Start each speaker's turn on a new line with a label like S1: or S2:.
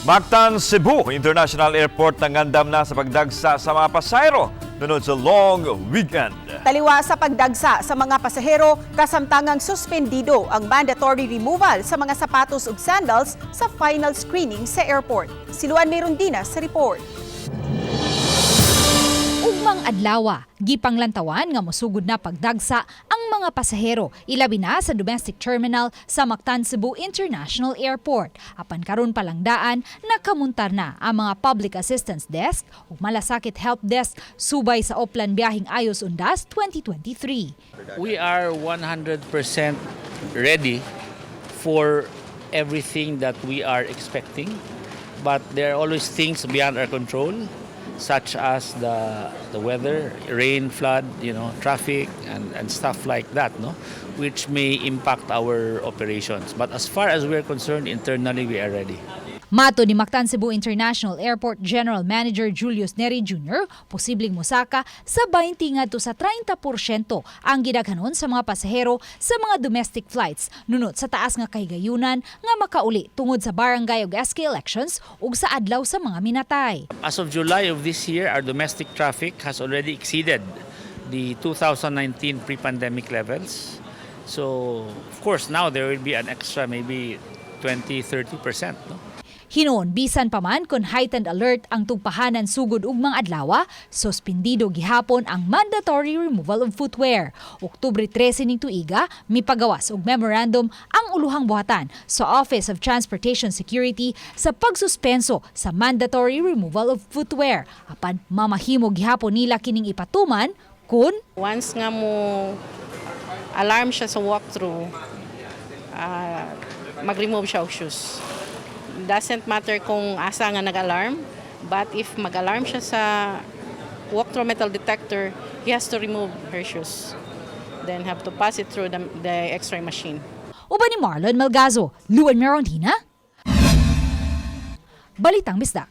S1: Mactan Cebu International Airport nangandam na sa pagdagsa sa mga pasahero nunod sa long weekend.
S2: Taliwa sa pagdagsa sa mga pasahero, kasamtangang suspendido ang mandatory removal sa mga sapatos ug sandals sa final screening sa airport. Si Luan Merundina sa report.
S3: Ugmang adlawa, gipanglantawan nga mosugod na pagdagsa ang mga pasahero, ilabi na sa domestic terminal sa Mactan Cebu International Airport. Apan karon pa lang daan, nakamuntar na ang mga public assistance desk ug malasakit help desk subay sa Oplan Biyaheng Ayos Undas 2023.
S4: We are 100% ready for everything that we are expecting, but there are always things beyond our control, such as the weather, rain, flood, traffic, and stuff like that, no, which may impact our operations. But as far as we're concerned, internally, we are ready.
S3: Matod ni Mactan Cebu International Airport General Manager Julius Neri Jr., posibleng mosaka sa 20 ngadto sa 30% ang gidaghanon sa mga pasahero sa mga domestic flights nunot sa taas nga kahigayunan nga makauli tungod sa barangay ug SK elections ug sa adlaw sa mga minatay.
S4: As of July of this year, our domestic traffic has already exceeded the 2019 pre-pandemic levels. So, of course, now there will be an extra maybe 20, 30%. No?
S3: Hinuon bisan pa man kung heightened alert ang tugpahanan sugod ugmang adlawa, suspendido gihapon ang mandatory removal of footwear. Oktubre 13 ning tuiga, mipagawas og memorandum ang uluhang buhatan sa Office of Transportation Security sa pagsuspenso sa mandatory removal of footwear. Apan mamahimo gihapon nila kining ipatuman kun
S5: Once nga mo alarm siya sa walkthrough, mag-remove siya og shoes. Doesn't matter kung asa nga nag-alarm, but if mag-alarm siya sa walkthrough metal detector, he has to remove her shoes. Then have to pass it through the x-ray machine.
S3: Uban ni Marlon Malgazo, Luan Merondina, Balitang Bisdak.